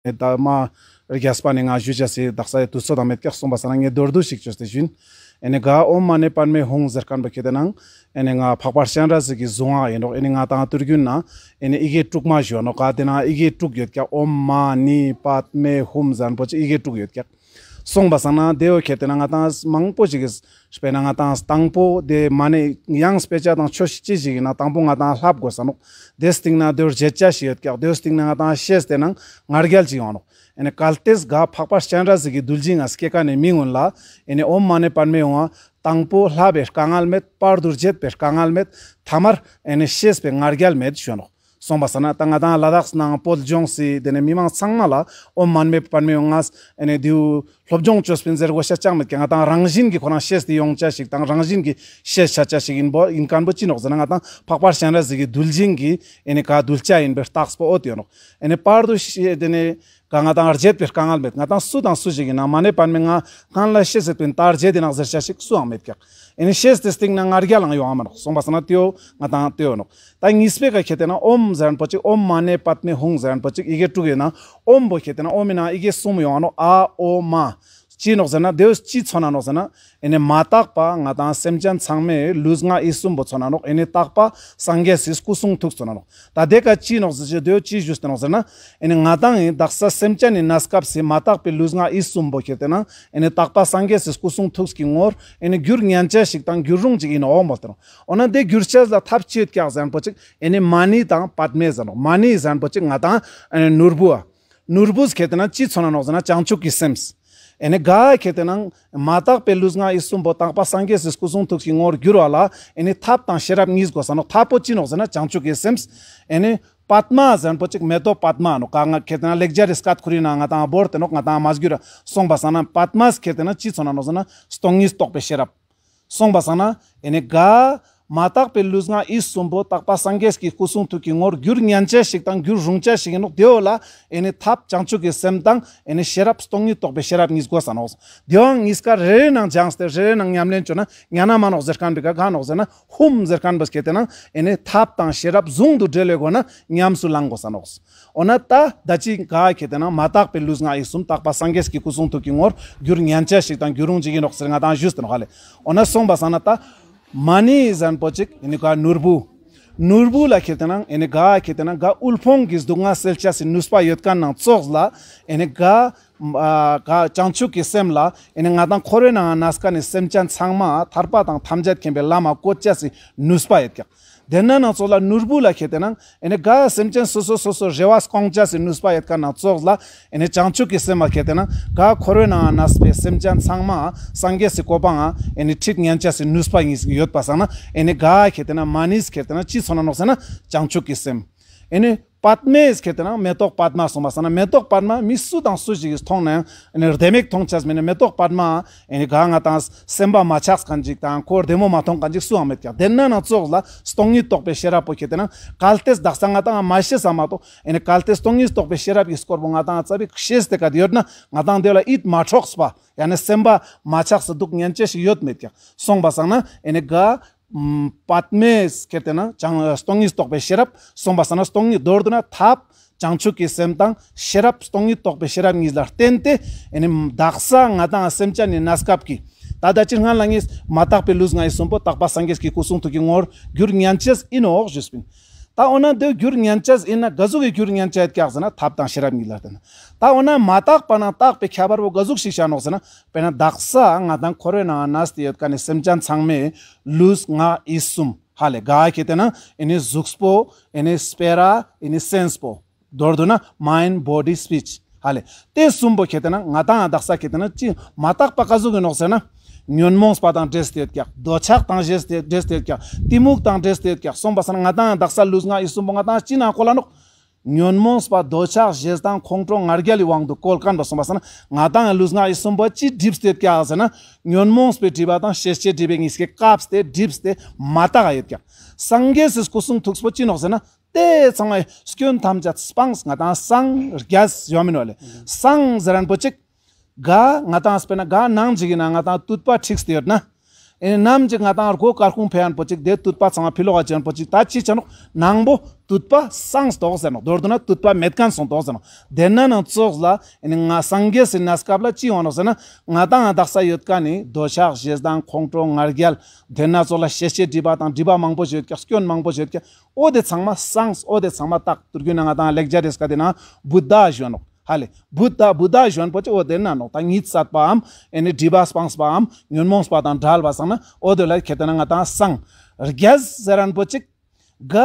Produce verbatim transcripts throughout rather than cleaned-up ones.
ད་མ་རྒྱས་པ་ནི་ང་ཞུ་ཅེས་སི་དག་ས་ཡི་དུས་ཚོད་དང་མེད་ཀྱག། སོང་པ་སང་ན་ངས་མདོར་བསྡུས་ཤིག་ཅོས་ཏེ་ཞུ་ཡིན། ཨེ་ནི་ག་ཨོཾ་མ་ཎི་པདྨེ་ཧཱུྃ་ཟེར་མཁན་པོ་ཁེ་ཏེ་ན་ཨེ་ནི་ང་འཕགས་པ་སྤྱན་རས་གཟིགས་ཀྱི་གཟུངས་སྔགས་ཡིན་ནོག། ཨེ་ནི་ང་ཏང་ཏུར་རྒྱུན་ན་ཨེ་ནི་ཡི་གེ་དྲུག་མ་ཞུ་ནོག། ག་དེ་ན་ཡི་གེ་དྲུག་ཡོད་ཀྱག། ཨོཾ་མ་ཎི་པདྨེ་ཧཱུྃ་ཟེར་མཁན་པོ་ཅིག་ཡི་གེ་དྲུག་ཡོད་ཀྱག། སོང་པ་སང་ན་དེ་བོ་ཁེ་ཏེ་ན་ང་ཏང་མང་པོ་ཞིག་གི་དཔེར་ན་ང་ཏང་དང་པོ་དེ་མ་ཎི་ཡང་སྤེ་ཆ་དང་ཆོས་ཅི་ཞིག་ཡིན་ན་དང་པོ་ང་ཏང་ལྷབ་དགོས་ས་ནོག། དེ་སྟིང་ན་དེ་བོ་བརྗེད་ཆ་ཞིག་ཡོད་ཀྱག། དེ་སྟིང་ན་ང་ཏང་ཤེས་ཏེ་ན་ང་རྒྱལ་ཅིག་ཡོང་ནོག། ཨེ་ནི་གལ་ཏེ་ག་འཕགས་པ་སྤྱན་རས་གཟིགས་ཀྱི་གདུལ་ཞིང་ང་སྐྱེ་མཁན་ནི་མི་ཀུན་ལ་ཨེ་ནི་ཨོཾ་མ་ཎི་པདྨེ་ཧཱུྃ་དང་པོ་ལྷབ་པའི་དཀའ་ངལ་མེད། བར་དུ་བརྗེད་པའི་དཀའ་ངལ་མེད། ཐ་མར་ཨེ་ནི་ཤེས་པའི་ང་རྒྱལ་མེད་ཞུ་ནོག། སོང་པ་སང་ན་ད་ང་ཏང་ལ་དྭགས་ནང་བོད་ལྗོངས་སི་དེ་ནས་མི་མང་ཚང་མ་ལ་ཨོཾ་མ་ཎི་པདྨེ་ཧཱུྃ་ཨེ་ནི་དེའུ་སློབ་སྦྱོང་ཅོས་པིན་ཟེར་དགོས་ཤེས་ཅང་མེད་ཀྱག། ང་ཏང་རང་བཞིན་གྱི་ཁོ་རང་ཤེས་ཏེ་ཡོང་ཆ་ཞིག་དང་རང་བཞིན་གྱི་ཤེས་ཆ་ཆ་ཞིག་ཡིན་པོ་ཡིན་མཁན་པོ་ཅི་ནོག་ཟེར་ན་ང་ཏང་འཕགས་པ་སྤྱན་རས་གཟིགས་ཀྱི་གདུལ་ཞིང་གི་ཨེ་ནི་ག་གདུལ་བྱ་ཡིན་པའི་རྟགས་པོ་འོ་དེ་ཡོད་ནོག། ཨེ་ནི་བར་དུ་ཤེས་དེ་ནས་ག་ང་ཏང་བརྗེད་པའི་དཀའ་ངལ་མེད། ང་ཏང་སུ་དང་སུ་ཞིག་ཡིན་ན་མ་ཎི་པདྨེ་ང་སྔན་ལ་ཤེས་ཟེར་པིན་ད་བརྗེད་དེ་ནོག་ཟེར་ཆ་ཞིག་སུའང་མེད་ཀྱག། ཨེ་ནི་ཤེས་ཏེ་སྟིང་ན་ང་རྒྱལ་ལང་ཡོང་ང་མ་ནོག། སོང་པ་སང་ན་དེའོ་ང་ཏང་དེའོ་ནོག། ད་གཉིས་པའི་ཀ་ཁེ་ཏེ་ན་ཨོཾ་ཟེར་མཁན་པོ་ཅིག། ཨོཾ་མ་ཎི་པདྨེ་ཧཱུྃ་ཟེར་མཁན་པོ་ཅིག་ཡི་གེ་དྲུག་ཡོད་ན་ཨོཾ་པོ་ཁེ་ཏེ་ན་ཨོཾ་ཡིན་ན་ཡི་གེ་གསུམ་ཡོང་ང་ནོག། ཨ་ཨོ་མ། ཅི་ནོག་ཟེར་ན་དེའོ་ཅི་མཚོན་ན་ནོག་ཟེར་ན་ཨེ་ནི་མ་དག་པ་ང་ཏང་སེམས་ཅན་ཚང་མའི་ལུས་ངག་ཡིད་གསུམ་པོ་མཚོན་ན་ནོག། ཨེ་ནི་དག་པ་སངས་རྒྱས་སི་སྐུ་གསུང་ཐུགས་མཚོན་ན་ནོག། ད་དེ་ཀ་ཅི་ནོག་ཟེར་ཅེས་དེའོ་ཅི་ཞུས་ཏེ་ནོག་ཟེར་ན་ཨེ་ནི་ང་ཏང་ཡིན་དག་ས་སེམས་ཅན་ནི་གནས་སྐབས་སི་མ་དག་པའི་ལུས་ངག་ཡིད་གསུམ་པོ་ཁེ་ཏེ་ན་ཨེ་ནི་དག་པ་སངས་རྒྱས་སི་སྐུ་གསུང་ཐུགས་ཀྱི་ངོར་ཨེ་ནི་འགྱུར་ཉན་ཆ་ཞིག་དང་འགྱུར་རུང་ཅིག་ཡིན་ནོག་མོལ་ཏེ་ནོག། འོ་ན་དེ་འགྱུར་ཆ་ལ་ཐབས་ཅི་ཡོད་ཀྱག་ཟེར་མཁན་པོ་ཅིག་ཨེ་ནི་མ་ཎི་དང་པདྨེ་ཟེར་ནོག། མ་ཎི་ཟེར་མཁན་པོ་ཅིག་ང་ཏང་ཨེ་ནི་ནོར་བུ་ཨ། ནོར་བུ་ཁེ་ཏེ་ན་ཅི་མཚོན་ན་ནོག་ཟེར་ན་བྱང་ཆུབ་ཀྱི་སེམས། ཨེ་ནི་ག་ཁེ་ཏེ་ན་མ་དག་པའི་ལུས་ངག་ཡིད་གསུམ་པོ་དག་པ་སངས་རྒྱས་སི་སྐུ་གསུང་ཐུགས་ཀྱི་ངོར་འགྱུར་བ་ལ་ཨེ་ནི་ཐབས་དང་ཤེས་རབ་གཉིས་དགོས་ས་ནོག། ཐབས་པོ་ཅི་ནོག་ཟེར་ན་བྱང་ཆུབ་ཀྱི་སེམས། ཨེ་ནི་པདྨ་ཟེར་མཁན་པོ་ཅིག་མེ་ཏོག་པདྨ་ནོག། ག་ང་ཁེ་ཏེ་ན་ལེགས་སྦྱར་རི་སྐད་ཁུ་རི་ན་ང་ཏང་བོར་ཏེ་ནོག། ང་ཏང་མ་སྒྱུར་ར། སོང་པ་སང་ན་པདྨ་ཁེ་ཏེ་ན་ཅི་མཚོན་ན་ནོག་ཟེར་ན་སྟོང་ཉིད་རྟོགས་པའི་ཤེས་རབ། སོང་པ་སང་ན་ཨེ་ནི་ག་མ་དག་པའི་ལུས་ངག་ཡིད་གསུམ་པོ་དག་པ་སངས་རྒྱས་ཀྱི་སྐུ་གསུང་ཐུགས་ཀྱི་ངོར་འགྱུར་ཉན་ཆ་ཞིག་དང་འགྱུར་རུང་ཆ་ཞིག་ཡིན་ནོག། དེའོ་ལ་ཨེ་ནི་ཐབས་བྱང་ཆུབ་ཀྱི་སེམས་དང་ཨེ་ནི་ཤེས་རབ་སྟོང་ཉིད་རྟོགས་པའི་ཤེས་རབ་གཉིས་དགོས་ས་ནོག། དེའང་གཉིས་ཀ་རེ་རེ་ནང་སྦྱངས་ཏེ་རེ་རེ་ནང་ཉམས་ལེན་ཅོ་ན་ཉན་ན་མ་ནོག་ཟེར་མཁན་པོའི་ཀ་ག་ནོག་ཟེར་ན་ཧཱུྃ་ཟེར་མཁན་པོ་ཁེ་ཏེ་ན་ཨེ་ནི་ཐབས་དང་ཤེས་རབ་ཟུང་དུ་འབྲེལ་བའི་སྒོ་ན་ཉམས་སུ་བླང་དགོས་ས་ནོག། འོ་ན་ད་ད་ཅི་ག་ཁེ་ཏེ་ན་མ་དག་པའི་ལུས་ངག་ཡིད་གསུམ་དག་པ་སངས་རྒྱས་ཀྱི་སྐུ་གསུང་ཐུགས་ཀྱི་ངོར་འགྱུར་ཉན་ཆ་ཞིག་དང་འགྱུར་རུང་ཅིག་ཡིན་ནོག་ཟེར་ང་ཏང་ཞུས་ཏེ་ནོག་ཧ་ལེ། འོ་ན་སོང་པ་སང་ན་ད་མ་ཎི་ཟེར་མཁན་པོ་ཅིག་ཨེ་ནི་ག་ནོར་བུ། ནོར་བུ་ལ་ཁེ་ཏེ་ན་ཨེ་ནི་ག་ཁེ་ཏེ་ན་ག་དབུལ་ཕོངས་ཀྱི་སྡུག་བསྔལ་སེལ་ཆ་སི་ནུས་པ་ཡོད་མཁན་ནང་ཙོགས་ལ་ཨེ་ནི་ག་ཨ་ག་བྱང་ཆུབ་ཀྱི་སེམས་ལ་ཨེ་ནི་ང་ཏང་འཁོར་བའི་ནང་གནས་མཁན་ནི་སེམས་ཅན་ཚང་མ་ཐར་པ་དང་ཐམས་ཅད་མཁྱེན་པའི་ལམ་ལ་བཀོད་ཆ་སི་ནུས་པ་ཡོད་ཀྱག། དེ་ན་ནང་ཙོགས་ལ་ནོར་བུ་ལ་ཁེ་ཏེ་ན་ཨེ་ནི་ག་སེམས་ཅན་སོ་སོ་སོ་སོ་རེ་བ་སྐོང་ཆ་སི་ནུས་པ་ཡོད་མཁན་ནང་ཙོགས་ལ་ཨེ་ནི་བྱང་ཆུབ་ཀྱི་སེམས་ལ་ཁེ་ཏེ་ན་ག་འཁོར་བའི་ནང་གནས་པའི་སེམས་ཅན་ཚང་མ་སངས་རྒྱས་སི་གོ་འཕང་ཨེ་ནི་ཁྲིད་ཉན་ཆ་སི་ནུས་པ་གཉིས་ཡོད་པ་སང་ན་ཨེ་ནི་ག་ཁེ་ཏེ་ན་མ་ཎིས་ཁེ་ཏེ་ན་ཅི་མཚོན་ན་ནོག་ཟེར་ན་བྱང་ཆུབ་ཀྱི་སེམས། ཨེ་ནི་པདྨེས་ཁེ་ཏེ་ན་མེ་ཏོག་པདྨ་སོང་པ་སང་ན་མེ་ཏོག་པདྨ་མི་སུ་དང་སུ་ཞིག་གིས་མཐོང་ན་ཡང་ཨེ་ནི་ལྡེ་མིག་མཐོང་ཆ་མེད་ན་མེ་ཏོག་པདྨ་ཨེ་ནི་ག་ང་ཏང་སེམས་པ་མ་ཆགས་མཁན་ཅིག་དང་ཁོ་ལྡེ་མོ་མ་མཐོང་མཁན་ཅིག་སུའང་མེད་ཀྱག། དེ་ན་ནང་ཙོགས་ལ་སྟོང་ཉིད་རྟོགས་པའི་ཤེས་རབ་པོ་ཁེ་ཏེ་ན་གལ་ཏེ་དག་ས་ང་ཏང་མ་ཤེས་ས་མ་གཏོགས་ཨེ་ནི་གལ་ཏེ་སྟོང་ཉིད་རྟོགས་པའི་ཤེས་རབ་ཀྱི་སྐོར་པོ་ང་ཏང་རྩ་བའི་ཤེས་ཏེ་ག་ཡོད་ན་ང་ཏང་དེ་ལ་ཡིད་མ་འཕྲོགས་པ་ཡང་ན་སེམས་པ་མ་ཆགས་སུ་འདུག་ཉན་ཆ་ཞིག་ཡོད་མེད་ཀྱག། སོང་པ་སང་ན་ཨེ་ནི་ག་པདྨེས་ཁེ་ཏེ་ན་བྱང་སྟོང་ཉིད་རྟོགས་པའི་ཤེས་རབ། སོང་པ་སང་ན་སྟོང་ཉིད་མདོར་བསྡུ་ན་ཐབས་བྱང་ཆུབ་ཀྱི་སེམས་དང་ཤེས་རབ་སྟོང་ཉིད་རྟོགས་པའི་ཤེས་རབ་གཉིས་ལ་བརྟེན་ཏེ་ཨེ་ནི་དག་ས་ང་ཏང་སེམས་ཅན་ནི་གནས་སྐབས་ཀྱི་ད་ད་ཅི་སྔན་ལ་ངས་མ་དག་པའི་ལུས་ངག་ཡིད་གསུམ་པོ་དག་པ་སངས་རྒྱས་ཀྱི་སྐུ་གསུང་ཐུགས་ཀྱི་ངོར་འགྱུར་ཉན་ཆ་ཡིན་ནོག་ཞུས་པིན། ད་འོ་ན་དེ་འགྱུར་ཉན་ཆ་ཡིན་ན་ག་ཟུག་གི་འགྱུར་ཉན་ཆ་ཡོད་ཀྱག་ཟེར་ན་ཐབས་དང་ཤེས་རབ་གཉིས་ལ་བརྟེན་ན། ད་འོ་ན་མ་དག་པ་ནང་དག་པའི་ཁྱད་པར་པོ་ག་ཟུག་ཞིག་ཤར་ནོག་ཟེར་ན། དཔེར་ན་དག་ས་ང་ཏང་འཁོར་བའི་ནང་གནས་ཏེ་ཡོད་མཁན་ནི་སེམས་ཅན་ཚང་མའི་ལུས་ངག་ཡིད་གསུམ་ཧ་ལེ་ག་ཁེ་ཏེ་ན་ཨེ་ནི་གཟུགས་པོ་ཨེ་ནི་སྤེ་ར་ཨེ་ནི་སེནས་པོ་མདོར་བསྡུ་ན་mind body speech ཧ་ལེ། དེ་གསུམ་པོ་ཁེ་ཏེ་ན་ང་ཏང་དག་ས་ཁེ་ཏེ་ན་ཅི་མ་དག་པ་ག་ཟུག་གི་ནོག་ཟེར་ན། ཉོན་མོངས་པ་དང་འདྲེས་ཏེ་ཡོད་ཀྱག། འདོད་ཆགས་དང་འདྲེས་ཏེ་འདྲེས་ཏེ་ཡོད་ཀྱག། གཏི་མུག་དང་འདྲེས་ཏེ་ཡོད་ཀྱག། སོང་པ་སང་ན་ང་ཏང་དག་ས་ལུས་ངག་ཡིད་གསུམ་པོ་ང་ཏང་ཅི་ནང་གོ་ལ་ནོག། ཉོན་མོངས་པ་འདོད་ཆགས་ཞེ་སྡང་ཁོང་ཁྲོ་ང་རྒྱལ་ལི་དབང་དུ་བཀོལ་མཁན་པོ། སོང་པ་སང་ན་ང་ཏང་ལུས་ངག་ཡིད་གསུམ་པོ་ཅི་སྒྲིབ་སྟེ་ཡོད་ཀྱག་ཟེར་ན། ཉོན་མོངས་པའི་སྒྲིབ་པ་དང་ཤེས་བྱའི་སྒྲིབ་པའི་གཉིས་ཀས་བཀབ་སྟེ་སྒྲིབ་སྟེ་མ་དག་ག་ཡོད་ཀྱག། སངས་རྒྱས་སི་སྐུ་གསུང་ཐུགས་པོ་ཅི་ནོག་ཟེར་ན། དེ་ཚང་མའི་སྐྱོན་ཐམས་ཅད་སྤངས་ང་ཏང་སངས་རྒྱས་ཡོང་མིན་ནོག་ལེ། སངས་ཟེར་མཁན་པོ་ཅིག་ག་ང་ཏང་དཔེར་ན་ག་ནང་ཞིག་ཡིན་ན་ང་ཏང་དུད་པ་འཁྲིགས་ཏེ་ཡོད་ན། ཨེ་ནམ་ཅིག་ང་ཏང་སྒོ་དཀར་ཁུང་ཕེ་ཡན་པོ་ཅིག་དེ་དུད་པ་ཚང་མ་ཕི་ལོག་ག་ཅན་པོ་ཅིག་ད་ཅི་ཆ་ནོག་ནང་པོ་དུད་པ་སངས་ཏོག་ཟེར་ནོག། མདོར་བསྡུ་ན་དུད་པ་མེད་མཁན་སོང་ཏོག་ཟེར་ནོག། དེ་ན་ནང་ཙོགས་ལ་ཨེ་ནི་ང་སངས་རྒྱས་སི་གནས་སྐབས་ལ་ཅི་ཡོང་ནོག་ཟེར་ན། ང་ཏང་དག་ས་ཡོད་མཁན་ནི་འདོད་ཆགས་ཞེ་སྡང་ཁོང་ཁྲོ་ང་རྒྱལ། དེ་ན་ཙོགས་ལ་ཤེས་བྱའི་སྒྲིབ་པ་དང་སྒྲིབ་པ་མང་པོ་ཞིག་ཡོད་ཀྱག། སྐྱོན་མང་པོ་ཞིག་ཡོད་ཀྱག། འོ་དེ་ཚང་མ་སངས། འོ་དེ་ཚང་མ་དག། དུར་རྒྱུ་ན་ང་ཏང་ལེགས་སྦྱར་རེས་ཀ་དེ་ན་བུདྡྷ་ཞུ་ནོག། ཧ་ལེ། བུདྡྷ། བུདྡྷ་ཞུ་ནོག་པོ་ཅིག། འོ་དེ་ན་ནོག། ད་གཉིད་སད་པའམ་ཨེ་ནི་སྒྲིབ་པ་སྤངས་པའམ་ཉོན་མོངས་པ་དང་བྲལ་བ་སང་ན་འོ་དེ་ལ་ཁེ་ཏེ་ན་ང་ཏང་སངས། རྒྱས་ཟེར་རན་པོ་ཅིག། ག་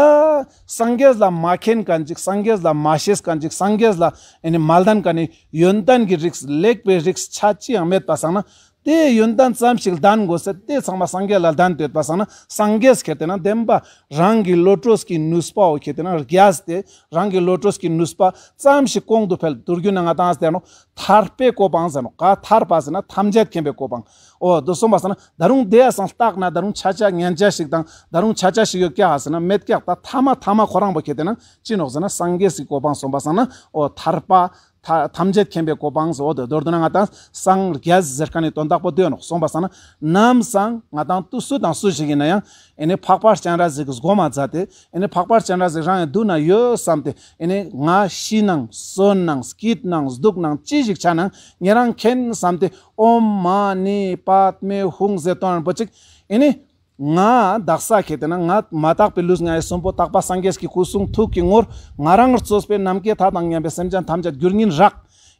སངས་རྒྱས་ལ་མ་མཁྱེན་མཁན་ཅིག། སངས་རྒྱས་ལ་མ་ཤེས་མཁན་ཅིག། སངས་རྒྱས་ལ་ཨེ་ནི་མ་ལྡན་མཁན་ནི་ཡོན་ཏན་གྱི་རིགས་ལེགས་པའི་རིགས་ཆ་ཅི་ཡང་མེད་པ་སང་ན། དེ་ཡོན་ཏན་ཙམ་ཞིག་ལྡན་དགོས་ཟེར། དེ་ཚང་མ་སངས་རྒྱས་ལ་ལྡན་ཏེ་ཡོད་པ་སང་ན་སངས་རྒྱས་ཁེ་ཏེ་ན་བདེན་པ་རང་གི་བློ་གྲོས་ཀྱི་ནུས་པའོ་ཁེ་ཏེ་ན་རྒྱས་ཏེ་རང་གི་བློ་གྲོས་ཀྱི་ནུས་པ་ཙམ་ཞིག་གོང་དུ་འཕེལ། དུར་རྒྱུ་ན་ང་ཏང་ཟེར་ནོག་ཐར་པའི་གོ་འཕང་ཟེར་ནོག། ག་ཐར་པ་ཟེར་ན་ཐམས་ཅད་མཁྱེན་པའི་གོ་འཕང་། འོ་དོ་སོང་པ་སང་ན་ད་རུང་དེ་ཡ་སང་ལྟག་ན་ད་རུང་ཆ་ཆ་ཉན་ཆ་ཞིག་དང་ད་རུང་ཆ་ཆ་ཞིག་ཡོད་ཀྱག་ཟེར་ན་མེད་ཀྱག། ད་ཐ་མ་ཐ་མ་ཁོ་རང་པོ་ཁེ་ཏེ་ན་ཅི་ནོག་ཟེར་ན་སངས་རྒྱས་སི་གོ་འཕང་སོང་པ་སང་ན་འོ་ཐར་པ། ཐ་ཐམས་ཅད་མཁྱེན་པའི་གོ་འཕང་སོ། འོ་དེ་མདོར་བསྡུ་ན་ང་ཏང་སངས་རྒྱས་ཟེར་མཁན་ནི་དོན་དག་པོ་དེ་ནོག། སོང་པ་སང་ན་ནམ་སང་ང་ཏང་དུ་སུ་དང་སུ་ཞིག་ཡིན་ན་ཡང་ཨེ་ནི་འཕགས་པ་སྤྱན་རས་གཟིགས་སྒོམ་མ་མཛད་དེ་ཨེ་ནི་འཕགས་པ་སྤྱན་རས་གཟིགས་རང་ཡང་དུ་ན་ཡོད་བསམ་སྟེ་ཨེ་ནི་ང་ཤི་ནང་གསོན་ནང་སྐྱིད་ནང་སྡུག་ནང་ཅི་ཞིག་ཆ་ནང་ཉེ་རང་མཁྱེན་བསམ་སྟེ་ཨོཾ་མ་ཎི་པདྨེ་ཧཱུྃ་ཟེར་ཏོན་པོ་ཅིག། ཨེ་ནི་ང་དག་ས་ཁེ་ཏེ་ན་ང་མ་དག་པའི་ལུས་ངག་ཡིད་གསུམ་པོ་དག་པ་སངས་རྒྱས་ཀྱི་སྐུ་གསུང་ཐུགས་ཀྱི་ངོར་ང་རང་གཙོས་པའི་ནམ་མཁའི་མཐའ་དང་མཉམ་པའི་སེམས་ཅན་ཐམས་ཅད་རྒྱུར་ཉིད་རག།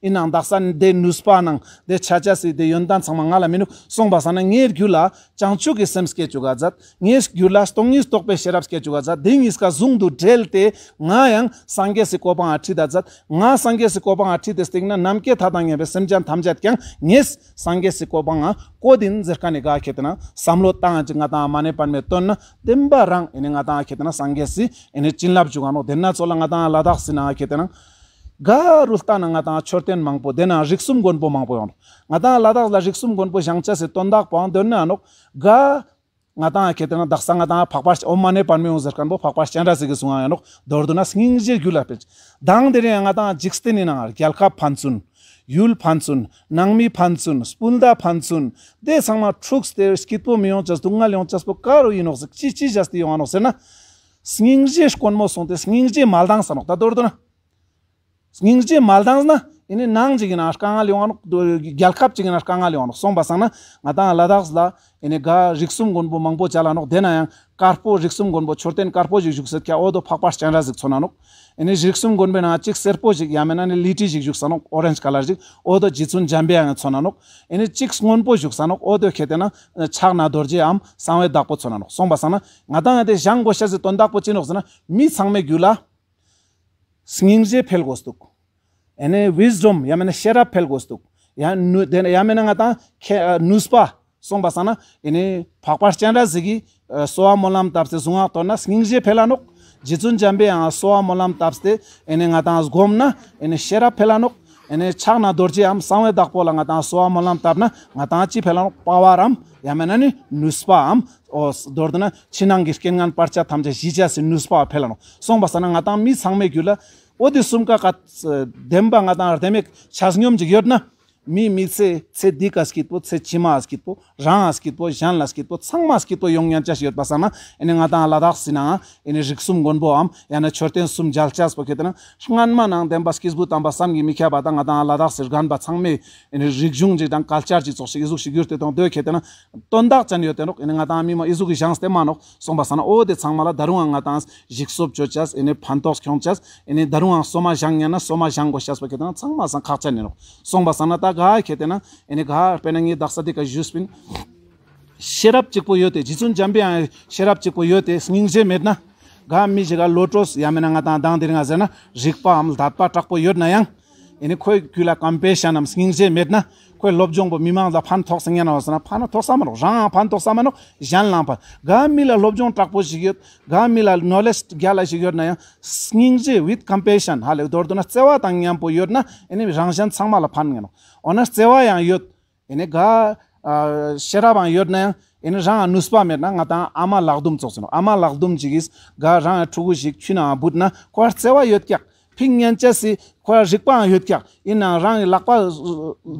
ཡིན་ནའང་དག་ས་དེ་ནུས་པ་ནང་དེ་ཆ་ཆ་སི་དེ་ཡོན་ཏན་ཚང་མ་ང་ལ་མི་ནུག། སོང་པ་སང་ན་ངའི་རྒྱུད་ལ་བྱང་ཆུབ་ཀྱི་སེམས་སྐྱེ་བཅུག་ག་མཛད། ངའི་རྒྱུད་ལ་སྟོང་ཉིད་རྟོགས་པའི་ཤེས་རབ་སྐྱེ་བཅུག་ག་མཛད། དེ་གཉིས་ཀ་ཟུང་དུ་འབྲེལ་ཏེ་ང་ཡང་སངས་རྒྱས་སི་གོ་འཕང་ང་ཁྲིད་ད་མཛད། ང་སངས་རྒྱས་སི་གོ་འཕང་ང་ཁྲིད་དེ་སྟིང་ན་ནམ་མཁའི་མཐའ་དང་མཉམ་པའི་སེམས་ཅན་ཐམས་ཅད་ཀྱང་ངས་སངས་རྒྱས་སི་གོ་འཕང་ང་བཀོད་དིན་ཟེར་མཁན་ནི་ག་ཁེ་ཏེ་ན་བསམ་བློ་བཏང་ཅིག་ང་ཏང་མ་ཎི་པདྨེ་བཏོན་ན་བདེན་པ་རང་ཨེ་ནི་ང་ཏང་ཁེ་ཏེ་ན་སངས་རྒྱས་སི་ཨེ་ནི་བྱིན་རླབས་འཇུག་ག་ནོག། དེ་ན་ཙོགས་ལ་ང་ཏང་ལ་དྭགས་སི་ནང་ཁེ་ཏེ་ན་ག་རུ་ལྟ་ན་ང་ཏང་མཆོད་རྟེན་མང་པོ་དེ་ན་རིགས་གསུམ་མགོན་པོ་མང་པོ་ཡོང་ནོག། ང་ཏང་ལ་དྭགས་ལ་རིགས་གསུམ་མགོན་པོ་བཞེངས་ཆ་སི་དོན་དག་པོའང་དོན་ན་ནོག། ག་ང་ཏང་ཁེ་ཏེ་ན་དག་ས་ང་ཏང་འཕགས་པ་ཨོཾ་མ་ཎི་པདྨེ་ཧཱུྃ་ཟེར་མཁན་པོ་འཕགས་པ་སྤྱན་རས་གཟིགས་ཀྱི་གསུང་ཡང་ཡོད་ནོག། མདོར་བསྡུ་ན་སྙིང་རྗེ་རྒྱུད་ལ་སྤེལ། དང་དེ་རིང་ང་ཏང་འཇིག་རྟེན་ནི་ནང་རྒྱལ་ཁབ་ཕན་ཚུན། ཡུལ་ཕན་ཚུན། ནང་མི་ཕན་ཚུན། སྤུན་ཟླ་ཕན་ཚུན། དེ་ཚང་མ་འཁྲུགས་ཏེ་སྐྱིད་པོ་མི་ཡོང་ཅེས་སྡུག་བསྔལ་ཡོང་ཅེས་པོ་ག་རུ་ཡིན་ནོག་ཟེར། ཅི་ཅི་བྱས་ཏེ་ཡོང་ང་ནོག་ཟེར་ན། སྙིང་རྗེ་དཀོན་མོ་སོང་སྟེ་སྙིང་རྗེ་མ་ལྡང་ས་ནོག། ད་མདོར་བསྡུ་ན། སྙིང་རྗེ་མ་ལྡང་ན་ཨེ་ནི་ནང་ཅིག་ཡིན་ན་དཀའ་ངལ་ཡོང་ང་ནོག། རྒྱལ་ཁབ་ཅིག་ཡིན་ན་དཀའ་ངལ་ཡོང་ང་ནོག། སོང་པ་སང་ན་ང་ཏང་ལ་དྭགས་ལ་ཨེ་ནི་ག་རིགས་གསུམ་མགོན་པོ་མང་པོ་ཅ་ལ་ནོག། དེ་ན་ཡང་དཀར་པོ་རིགས་གསུམ་མགོན་པོ་མཆོད་རྟེན་དཀར་པོ་ཞིག་བཞུགས་སེད་ཀྱག། འོ་དོ་འཕགས་པ་སྤྱན་རས་གཟིགས་མཚོན་ན་ནོག། ཨེ་ནི་རིགས་གསུམ་མགོན་པོའི་ནང་གཅིག་སེར་པོ་ཞིག་ཡང་མེད་ན་ནི་ལི་ཏི་ཞིག་བཞུགས་ས་ནོག། ཨོ་རེན་ཇི་ཀ་ལར་ཞིག། འོ་དོ་རྗེ་བཙུན་འཇམ་པའི་དབྱངས་མཚོན་ན་ནོག། ཨེ་ནི་གཅིག་སྔོན་པོ་བཞུགས་ས་ནོག། འོ་དོ་ཁེ་ཏེ་ན་ཕྱག་ན་རྡོ་རྗེའམ་གསང་བའི་བདག་པོ་མཚོན་ན་ནོག། སོང་པ་སང་ན་ང་ཏང་ཡང་དེ་བཞེངས་དགོས་ཤེས་སི་དོན་དག་པོ་ཅི་ནོག་ཟེར་ན་མི་ཚང་མའི་རྒྱུད་ལ་སྙིང་རྗེ་འཕེལ་དགོས་འདུག། ཨེ་ནི་ཝིས་ཌམ་ཡང་མེད་ན་ཤེས་རབ་འཕེལ་དགོས་འདུག། ཡང་ནུ་དེ་ཡང་མེད་ན་ང་ཏང་ཁེ་ཨ་ནུས་པ། སོང་པ་སང་ན་ཨེ་ནི་འཕགས་པ་སྤྱན་རས་གཟིགས་ཀྱིས་ཨ་གསོལ་བ་སྨོན་ལམ་བཏབ་སྟེ་གཟུངས་སྔགས་བཏོན་ན་སྙིང་རྗེ་འཕེལ་ལ་ནོག། རྗེ་བཙུན་འཇམ་པའི་དབྱངས་གསོལ་བ་སྨོན་ལམ་བཏབ་སྟེ་ཨེ་ནི་ང་ཏང་སྒོམ་ན་ཨེ་ནི་ཤེས་རབ་འཕེལ་ལ་ནོག། ཨེ་ནི་ཕྱག་ན་རྡོ་རྗེའམ་གསང་བའི་བདག་པོ་ལ་ང་ཏང་གསོལ་བ་སྨོན་ལམ་བཏབ་ན་ང་ཏང་ཅི་འཕེལ་ལ་ནོག། པ་ཝར་རམ་ཡང་མེད་ན་ནི་ནུས་པའམ། འོ་མདོར་བསྡུ་ན་ཕྱི་ནང་གི་རྐྱེན་ངན་བར་ཆད་ཐམས་ཅད་ཞི་ཅེས་སི་ནུས་པ་འཕེལ་ལ་ནོག། སོང་པ་སང་ན་ང་ཏང་མི་ཚང་མའི་རྒྱུད་ལ་འོ་དེ་གསུམ་ཀ་ཀ་བདེན་པ་ང་ཏང་བདེན་མེད་ཆ་སྙོམས་ཅིག་ཡོད་ན། མི་མི་ཚེ་ཚེ་འདི་ཀ་སྐྱིད་པོ་ཚེ་ཕྱི་མ་སྐྱིད་པོ་རང་ང་སྐྱིད་པོ་གཞན་ལ་སྐྱིད་པོ་ཚང་མ་སྐྱིད་པོ་ཡོང་ཉན་ཅེས་ཡོད་པ་སང་ན་ཨེ་ནི་ང་ཏང་ལ་དྭགས་སི་ནང་ཨེ་ནི་རིགས་གསུམ་མགོན་པོའམ་ཡང་ན་མཆོད་རྟེན་གསུམ་མཇལ་ཅེས་པོ་ཁེ་ཏེ་ན་སྔན་མ་ནང་བདེན་པ་སྐྱེས་བུ་དམ་པ་བསམ་གྱིས་མི་ཁྱབ་པ་དང་ང་ཏང་ལ་དྭགས་སི་རྒན་པ་ཚང་མས་ཨེ་ནི་རིག་གཞུང་ཅིག་དང་ཀལ་ཅར་ཅིག་ཙོགས་ཤིག་ཨི་ཟུག་ཤིག་གྱུར་ཏེ་དང་དོ་ཁེ་ཏེ་ན་དོན་དག་ཅན་ཡོད་དེ་ནོག། ཨེ་ནི་ང་ཏང་མི་མ་ཨི་ཟུག་གི་བཞེངས་ཏེ་མ་ནོག། སོང་པ་སང་ན་འོ་དེ་ཚང་མ་ལ་ད་རུང་ང་ཏང་ཞིག་གསོ་བཅོ་ཅེས་ཨེ་ནི་ཕན་ཐོགས་ཁྱོང་ཅེས་ཨེ་ནི་ད་རུང་གསོ་མ་བཞེངས་ཉན་ན་གསོ་མ་བཞེངས་དགོས་ཤེས་པོ་ཁེ་ཏེ་ན་ཚང་མ་སང་ཁག་ཅན་ཡིན་ནོག། སོང་པ་སང་ན་ད་ག་ཁེ་ཏེ་ན་ཨེ་ནི་ག་དཔེར་ན་ངའི་དག་ས་དེ་ཀ་ཞུས་པིན། ཤེས་རབ་གཅིག་པོ་ཡོད་དེ་རྗེ་བཙུན་འཇམ་པའི་དབྱངས་ཤེས་རབ་གཅིག་པོ་ཡོད་དེ་སྙིང་རྗེ་མེད་ན། ག་མི་ཞིག་ག་བློ་གྲོས་ཡང་མེད་ན་ང་ཏང་དང་དེ་རིང་ང་ཟེར་ན་རིག་པའམ་ལྡད་པ་དྲག་པོ་ཡོད་ན་ཡང་། ཨེ་ནི་ཁོའི་རྒྱུད་ལ་ཀམ་པེ་ཤན་ནམ་སྙིང་རྗེ་མེད་ན། ཁོའི་སློབ་སྦྱོང་པོ་མི་མང་ལ་ཕན་ཐོགས་སེ་ཉན་ན་བ་ཟེར་ན་ཕན་ཐོགས་ས་མ་ནོག། རང་ང་ཕན་ཐོགས་ས་མ་ནོག། གཞན་ལའང་ཕན། ག་མི་ལ་སློབ་སྦྱོང་དྲག་པོ་ཞིག་ཡོད། ག་མི་ལ་ནོ་ལེཇ་རྒྱལ་ལ་ཞིག་ཡོད་ན་ཡང་། སྙིང་རྗེ་with compassion ཧ་ལེ་མདོར་བསྡུ་ན་བརྩེ་བ་དང་མཉམ་པོ་ཡོད་ན་ཨེ་ནི་རང་གཞན་ཚང་མ་ལ་ཕན་ངེ་ནོག། འོ་ན་བརྩེ་བ་ཡང་ཡོད། ཨེ་ནི་ག་ཨ་ཤེས་རབ་ཡང་ཡོད་ན་ཡང་ཨེ་ནི་རང་ང་ནུས་པ་མེད་ན་ང་ཏང་ཨ་མ་ལག་རྡུམ་ཙོགས་ཟེར་ནོག། ཨ་མ་ལག་རྡུམ་ཅིག་གིས་ག་རང་ཕྲུ་གུ་ཞིག་ཆུ་ནང་བུད་ན་ཁོ་བརྩེ་བ་ཡོད་ཀྱག། ཕིང་ཉན་ཅེས་སི་ཁོ་རང་རིག་པའང་ཡོད་ཀྱག། ཨིན་ནའང་རང་གི་ལག་པ་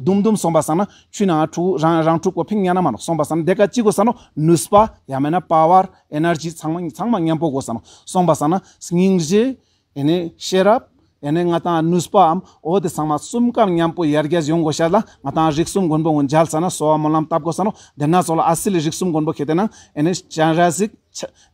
དུམ་དུམ་སོང་པ་སང་ན་ཆུ་ནང་ཕྲུ་གུ་རང་རང་ཕྲུ་གུ་ཕིང་ཉན་ན་མ་ནོག། སོང་པ་སང་ན་དེ་ཀ་ཅི་དགོས་ས་ནོག། ནུས་པ་ཡང་མེད་ན་པ་ཝར་ཨེ་ནར་ཇི་ཚང་མ་ཚང་མ་མཉམ་པོ་དགོས་ས་ནོག། སོང་པ་སང་ན་སྙིང་རྗེ། ཨེ་ནེ་ཤེས་རབ། ཨེ་ནེ་ང་ཏང་ནུས་པའམ་འོ་དེ་ཚང་མ་གསུམ་ཀ་མཉམ་པོ་ཡར་རྒྱས་ཡོང་དགོས་ཤ་ལ་ང་ཏང་རིགས་གསུམ་མགོན་པོ་ངོ་མཇལ་ས་ན་གསོལ་བ་སྨོན་ལམ་བཏབ་དགོས་ས་ནོག། དེ་ན་ཚོ་ལ་ཨ་སི་ལི་རིགས་གསུམ་མགོན་པོ་ཁེ་ཏེ་ན་ཨེ་ནེ་སྤྱན་རས་གཟིགས་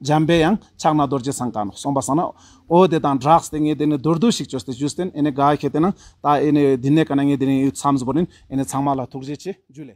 འཇམ་པའི་དབྱངས་ཕྱག་ན་རྡོ་རྗེ་ཚང་ཀ་ནོག། སོང་པ་སང་ན་འོ་དེ་དང་སྦྲགས་ཏེ་ངས་དེ་ནི་མདོར་བསྡུས་ཤིག་བཅོས་ཏེ་ཞུས་ཏེ་ཨེ་ནེ་ག་ཁེ་ཏེ་ན་ད་ཨེ་ནེ་དེ་ནེ་ཀ་ན་ངས་དེ་ནེ་ཡུད་མཚམས་བོར་ཨིན། ཨེ་ནེ་ཚང་མ་ལ་ཐུགས་རྗེ་ཆེ། ཇུ་ལེ།